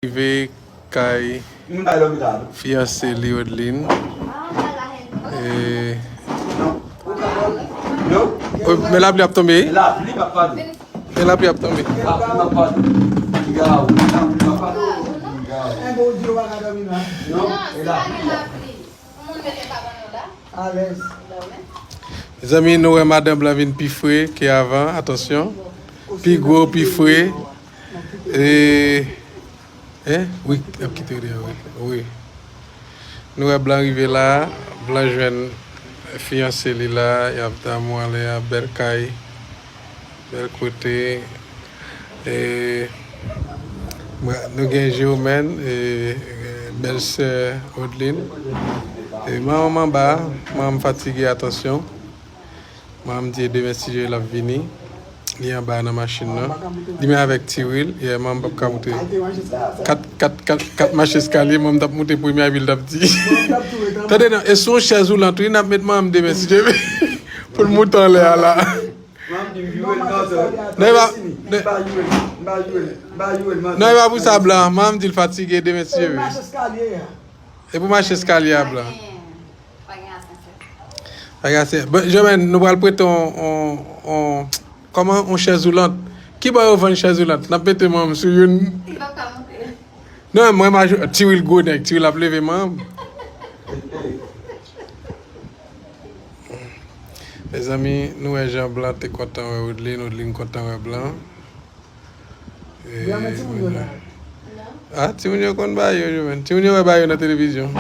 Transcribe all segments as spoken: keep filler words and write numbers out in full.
Rive kay fiyanse li, Odeline. E, o, men lapli ap tonbe. Men lapli ap tonbe. Mezanmi, nou wè madan blan vin pi fre ke avan. Atansyon. Pi gwo, pi fre. E, en? Wi, y ap kite w deyò, wi. Wi. Nou wè blan rive la, blan jwenn fiyanse li la, y ap damou anlè a, bèl kay, bèl kote. E, mwen, nou gen Germaine, e, e, bèl sè Odeline. E, manman m anba, manman m fatige, atansyon. Manman m di demen si Dye vle l ap vini. Li anba nan machin nan. Li menm avèk Ti Wil. Yeah, manman m p ap ka moute. Kat, kat, kat, kat mach eskalye, manman m t ap moute premye epi l t ap di. Tande non, e sou yon chèz woulant, wi, n ap met manman m demen si Dye vle. Pou l moute anlè a la. Non, e pa, non, non, e pa pou sa, blan. Manman m di l fatige demen si Dye vle. E pou mach eskalye a, blan. Pa gen asansè. Pa gen asansè. Bon, Germaine, nou pral prete on, on, on, kòman, on chèz woulant. Ki bò yo vann chèz woulant? N ap mete manman m sou youn. Li p ap ka monte. Non, mwen, m a Ti Wil gwo nèg, Ti Wil ap leve manman m. Mezanmi, nou wè jan blan te kontan wè Odeline, Odeline kontan wè blan. E, blan, men timoun yo la. Ah, timoun yo konn ba yo, yo menm. Timoun yo wè ba yo nan televizyon.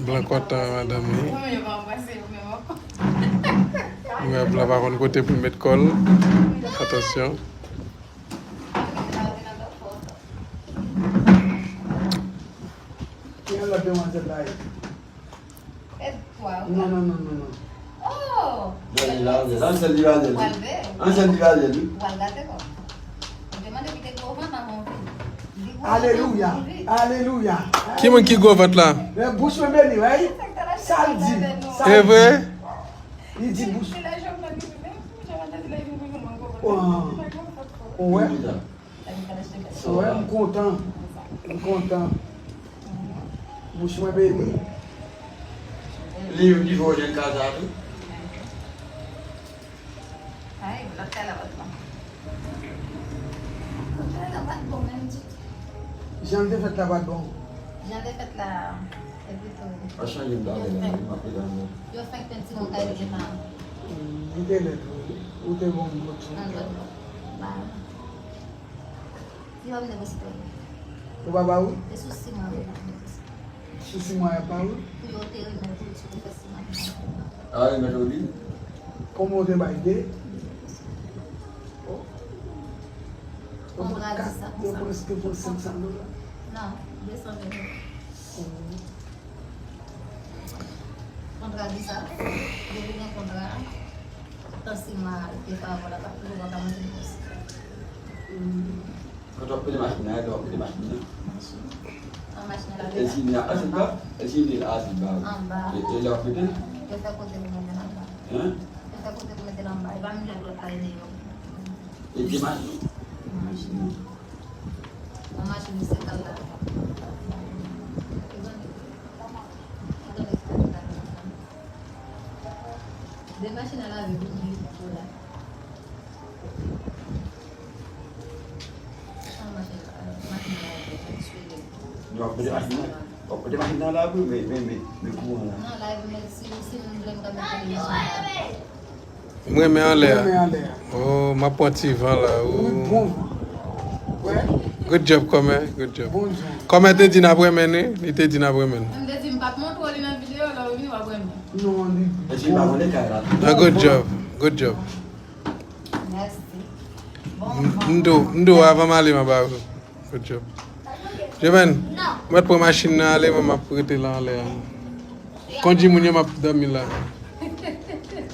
Blan kontan wè madanm li. Mwen, yo pa anbrase yo menm ankò. Nou wè blan pa konn kote pou l met kò l. Atansyon. Ki yon lòt demwazèl la ye? E twa, wi. Non, non, non, non, non. Oh! Gade la, gade la, ansèl li valè, wi. Ansèl li valè, wi. Ou al gate kò. Ou te mande ki te gwo vant nan yon vi. Alelouya, alelouya. Ki moun ki gwo vant la? Men bouch mwen beni, wi. Sa l di, sa l di. E vre? Li di bouch. Oh, oh, wè. Wè, m kontan. M kontan. Bouch mwen beni. Li menm ki fè w jwenn kaz la tou. Ay, lòt kay la pa t bon. Lòt kay la pa t bon menm ditou. Jan l te fèt la pa t bon. Jan l te fèt la, epi tou. Pa chanje m ta vè la, m ap pete anlè. Yo fenk pentire yon kay li gentan. Hmm, li te lèd, wi. Ou te bon bout. Yon lòt bò. Ba. Li pa vle respè. Ou pa ba wi? E sou siman yo pa vle respè. Sou siman yo pa wi? Pou yo te renmen pou yo te fè siman. Ah, remèt ou li? Kòman ou te bay de? Oh. Kontra di sa pou sa. Yo prèske pran senk san dola. Non, de san ven. Oh. Kontra di sa, depi gen kontra, tan siman te favè la, pa, ou pa ka manje plis. Kote w ap mete machin nan? Lè w ap mete machin nan? Machin. An machin nan la. Èske li asid ba? Èske li asid ba? Anba. E, e lè w ap mete? Yo fè kote pou mete l anba. Hein? Yo fè kote pou mete l anba. E pa menm jan lòt la ye deyò. E ki machin? Machin. An machin se kal la. De machin a lave pou mwen pou la. An machin, machin a lave, sou le. W ap mete machin nan, w ap mete machin nan lave, men, men, men, men kouran la. Non, lave, men si, si nou vle, m ka mete machin nan lave. M renmen anlè a. Renmen anlè a. Oh, m ap pran ti van la. Oh. Wi, bon van. Wè. Good job, kòmè. Good job. Bon jan. Kòmè te di n ap renmen, wi. Li te di n ap renmen. M te di m p ap montre w li nan videyo, lè w vini w ap renmen. Non, li bon. Èske li pa konnen kay la? Ah, good job. Good job. Mèsi. Bon van. M, m di w, m di w avan m ale, m ap ba w. Good job. Jemèn, mwen pran machin nan ale, mwen m ap rete la anlè a. Kondwi moun yo, m ap dòmi la.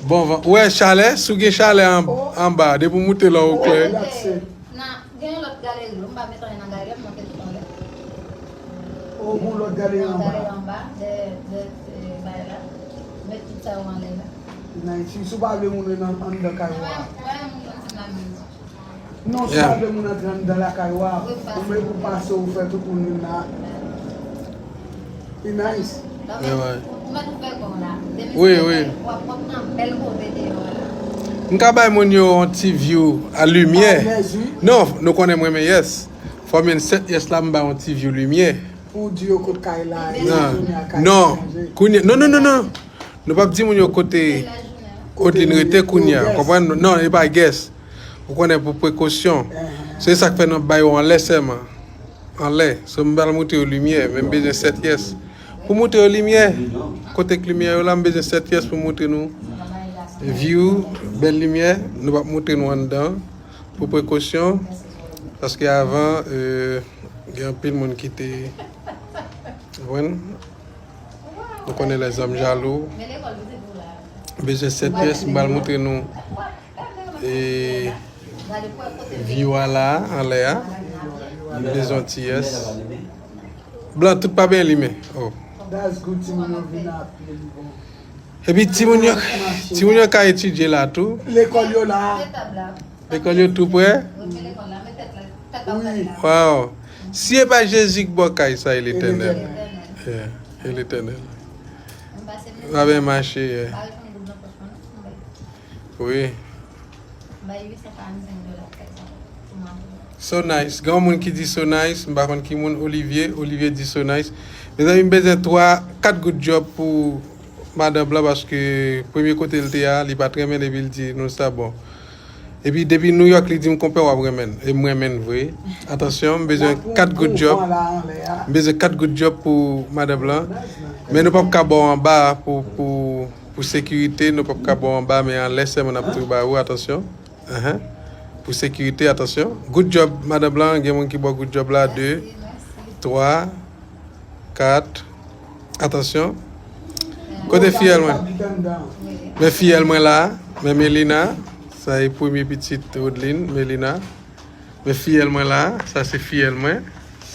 Bon van. Ou wè chalè? Si w gen chalè an, anba, depi w moute la, ou klè. Nan, gen yon lòt galeri, m pa met anyen nan galeri, m monte tout anlè. Oh, gon lòt galeri anba. Galeri anba, de, de, de, bay la. Met tout sa yo anlè la. Nice. Si, si w pa vle moun nan anndan kay ou a. Wè, wè, moun nan ti la menm. Non, si w pa vle moun antre anndan lakay ou a, ou mèt pou pase ou fè tout moun vin la. Li nice. Yeah, ouais. Wi, wi. M ka bay moun yo yon ti view a limyè. Non, nou konnen mwen men yes. Fò m jwenn sèt yes la, m bay yon ti view limyè. Pou w di yo kot kay la ye, non, kounye a kay chanje. Kounye, non, non, non, non. Nou p ap di moun yo kote Odlin rete kounye a, konprann? Non, e pa guess. Ou konnen pou prekosyon. Se sa k fè nou ap ba yo anlè sèlman. Anlè. So, m pral montre yo limyè, men m bezwen sèt yes. Pou montre yo limyè, kote k limyè yo la, m bezwen sèt yes pou montre nou view, bèl limyè. Nou p ap montre nou anndan pou prekosyon. Paske avan, euh, gen anpil moun ki te, konprann? Nou konnen lèzòm jalou. Bezwen sèt yes, m pral montre nou. E view a la, anlè a. M bezwen ti yes. Blan, tout pa byen limen. Oh. That's good, timoun yo vin apye, li bon. Epi timoun yo, timoun yo ka etidye la tou. Lekòl yo la. Lekòl yo tou prè? Wi. Wow. Si e pa Jezi k bò kay sa, e Letènèl. Yeah, e Letènèl. Pa byen mache, yeah. Wi. So nice. Gen yon moun ki di so nice, m pa konn ki moun, Olivier, Olivier di so nice. Mezanmi, m bezwen twa, kat goud djòb pou madan Blan, paske premye kote l te a, li pa t renmen l, epi l di nou sa bon. Epi depi New York, li di m, "Konpè, w ap renmen l." E m renmen l vre. Atansyon, m bezwen kat goud djòb. M bezwen kat goud djòb pou madan Blan. Men nou p ap ka ba w anba pou, pou, pou sekirite, nou p ap ka ba w anba, men anlè sèlman n ap tou ba ou, atansyon. Ahan. Pou sekirite, atansyon. Good job, madan Blan. Gen moun ki ba w good job la. De, twa, kat. Atansyon. Kote fiyèl mwen? Men fiyèl mwen la. Men Melina. Sa e premye pitit Odlin, Melina. Men fiyèl mwen la. Sa se fiyèl mwen.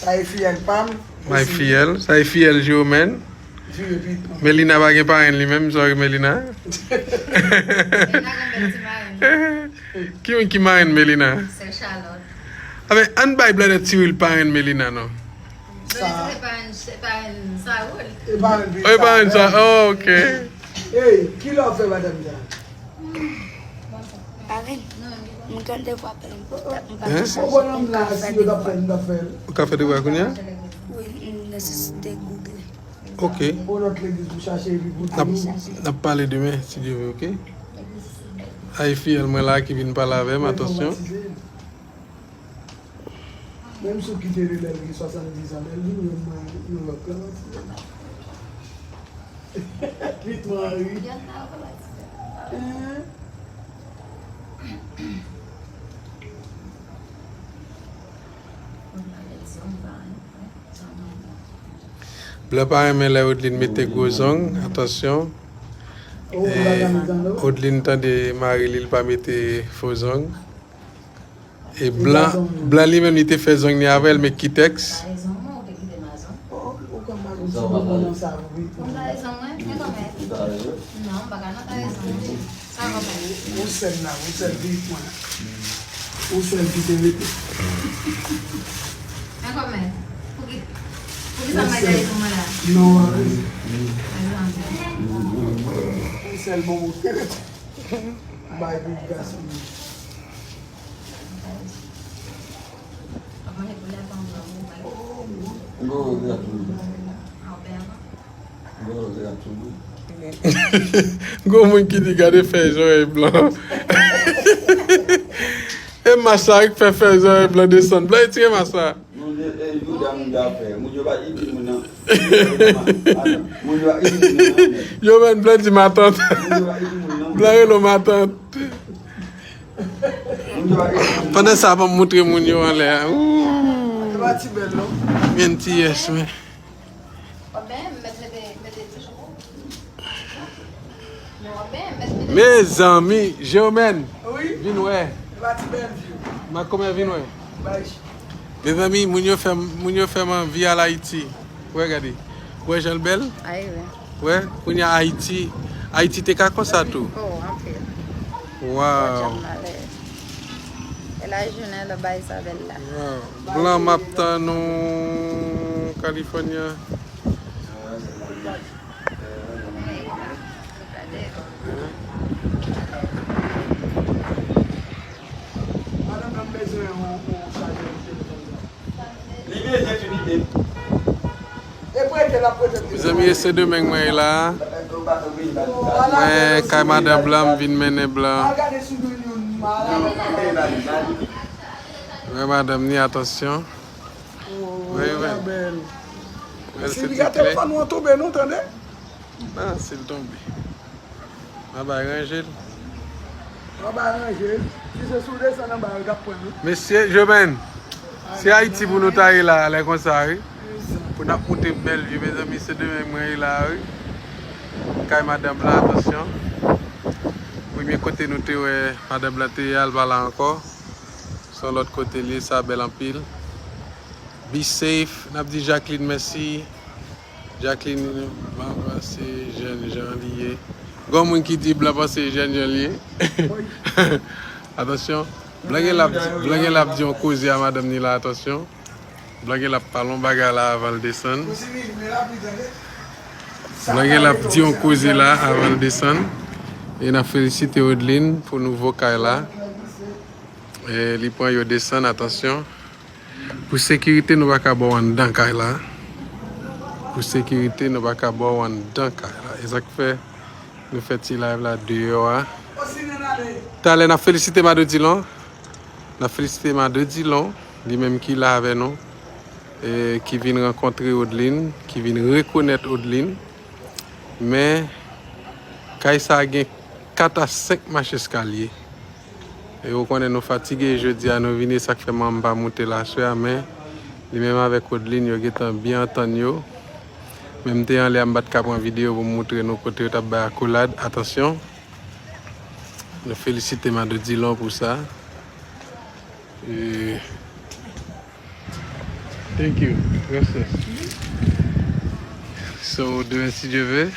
Sa e fiyèl pa m. My fiyèl. Sa e fiyèl Jeromène. Melina pa gen parenn li menm, sorry Melina. Ki moun ki marenn Melina? Sè Charlotte. Aben, ann bay Blan ti wi l parenn Melina non. Sa. Se parenn, se parenn Sarol. E parenn sa. Oh, ok. Ey, ki lè w fè madanm sa? Parenn. Mwen gen de vwa plen. Mwen pa Hein? Ou pa nan m la, si yo t ap fè, m t ap fè l. Ou ka fè de vwa kounye a? Wi, m nesesite Google. Ok. Ou lòt legliz pou chache epi pou N ap, n ap pale demen, si Dye vle, ok? Ay fiyèl mwen la ki vin pale avè m, atansyon. Menm si w kite li lè l gen swasanndiz an, lè l vin jwenn mwen Nouyòk la, m ap di l. Li twò anri. Hein? Blan pa renmen lè Odlin mete gwo zong, atansyon. Oh, e, Odlin tande mari li, li pa mete fo zong. E Blan, Blan li menm li te fè zong li avè l, men kitèks. Ou sèl la, ou sèl ki pran. Ou sèl ki te rete. Non, ou sèl bon moun ki rete. Bay pou gason. Gwo, gwo, gwo. Gwo moun ki di gade fè zòrèy Blan. E mas la ki fè fè zòrèy Blan desann. Blan retire mas la. Moun yo, e, Jouda moun yo ap fè. Moun yo pa iti moun nan. Moun yo pa iti moun nan. Yo menm Blan di matant. Moun yo pa iti moun nan. Blan rele w matant. Pandan sa, ban m montre moun yo anlè a. Ooh. Yon ti yes, men. Mezanmi, Germaine, vin wè. Makomè, vin wè. Mezanmi, moun yo fè, moun yo fè m anvi al Ayiti. Wè, gade. Wè jan l bèl? Ay, wi. Wè, kounye a Ayiti. Ayiti te ka konsa tou. Oh, anpil. Wow. Wè jan l malè. E La jounen la bay Isabel la. Blan, m ap tann ou California. Madanm nan bezwen yon yon chajè telefòn sa. Li bezwen fini de. E prete l ap prete l. Mezanmi, e Sendomeng mwen ye la. Mwen kay madan blan, m vin mennen blan. Wè madanm ni, atansyon. Wè, wè. Wè, se ti kle. Telefòn ou an tonbe non, tande. Ah, si l tonbe. Mwen bay ranje l. Mwen bay ranje l. Si se sou desann anba yo t ap pran l. Mesye, Joben, se Ayiti pou nou ta ye la, lè konsa, wi. Pou n ap moute bèl vye, mezanmi, se demen mwen ye la, wi. Kay madanm lan, atansyon. Premye kote nou te wè madanm lan te ye a, l pa la ankò. Se yon lòt kote l ye, sa bèl anpil. Be safe. N ap di Jacqueline mèsi. Jacqueline, mwen panse jèn jan li ye. Gon moun ki di blan panse jèn jan li ye. Atansyon. Blan gen l ap di, blan gen l ap di yon koze a madanm ni la, atansyon. Blan gen l ap pale yon bagay la avan l desann. Blan gen l ap di yon koze la avan l desann. E n ap felisite Odeline pou nouvo kay la. E li pran yo desann, atansyon. Pou sekirite, nou pa ka ba w anndan kay la. Pou sekirite, nou pa ka ba w anndan kay la. E sa k fè nou fè ti live la deyò a. Talè, n ap felisite Mado Dilon. N ap felisite Mado Dilon, li menm ki la avè nou, e ki vin rankontre Odeline, ki vin rekonèt Odeline. Men, kay sa a gen kat a senk mach eskalye. E ou konnen nou fatige jodi a, nou vini, sa k fè manman m pa moute la aswè a, men li menm avèk Odeline, yo gentan byen antann yo. Men m te anlè a, m pa t ka pran videyo pou m moutre nou kote yo t ap bay akolad. Atansyon, nou felisite Mado Dilon pou sa. E, thank you. Gracias. So, demen, si Dye ve,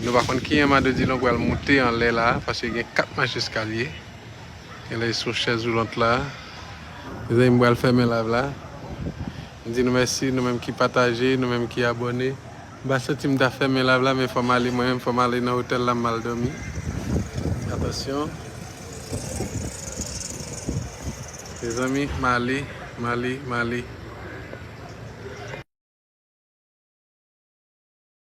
nou pa konn kijan Mado Dilon pral moute anlè la, paske gen kat mach eskalye. Genlè sou chèz woulant la. Mezanmi, m pral fèmen live la. M di nou mèsi, nou menm ki pataje, nou menm ki abòne. M pa santi m ta fèmen live la, men fò m ale, mwen menm fò m ale nan otèl la, m al dòmi. Atansyon. Mezanmi, m ale, m ale, m ale.